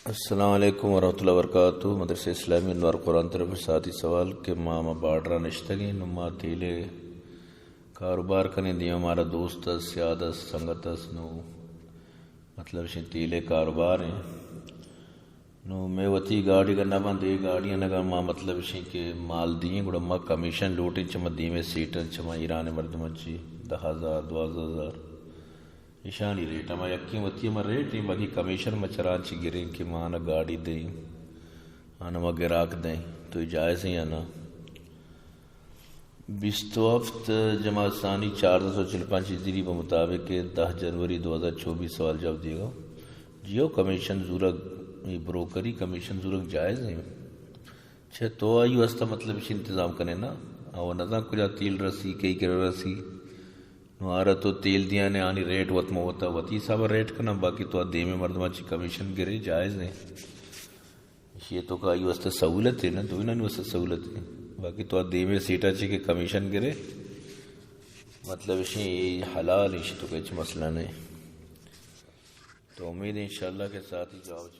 السلام علیکم ورحمۃ اللہ وبرکاتہ۔ مدرسہ اسلامی انوار قرآن طرف ساتھی سوال کہ ما، ما بارڈر نشتگیں، نو ما تیلے کاروبار کنیں، دیما مارا دوست است، سیاد است، سنگت است، نو مطلب شیں تیلے کاروبار ہیں۔ نو مئے وتی گاڑی کا نہ بند، اے گاڑی نگا ما مطلب شیں کہ مال دیں، گڑا ما کمیشن لوٹیں چما دیمے سیٹن، چما ایران مردمان چی دہ ہزار، دوازدہ ہزار۔ ایشانی ریٹ ہما یکیں وتی ہما ریٹ ہیں، باقی کمیشن ما چران چی گریں کہ ما آنا گاڑی دیں، آنا ما گراک دیں، تو یہ جائز ہیں یا نا؟ بیست و ہفت جماعت ثانی چاردہ سو چل پنچ ہجری بہ مطابق دہ جنوری دو ہزار چوبیس سوال جواب دیگا۔ جیو کمیشن زورگ، یہ بروکری کمیشن زورگ جائز ہیں؟ چہ تو آئی واسطہ مطلب اسی انتظام کنے نا، او نزان کجا تیل رسی، کئی کرا رسی۔ نو آرا تو تیل دیانے، آنی ریٹ وت مو وتا وتی حساب ریٹ کنا، باقی تو آ دیمے مردمان چی کمیشن گرے، جائز ہیں۔ اشی تو کا آئی واسطہ سہولت ہے نا، دوئینانی واسطہ سہولت ہے۔ باقی تو آ دیمے سیٹا چی کہ کمیشن گرے، مطلب اشی حلال، اشی تو کا ہچ مسئلہ نہیں۔ تو امید ہے انشاءاللہ کہ ساتھی جواب چی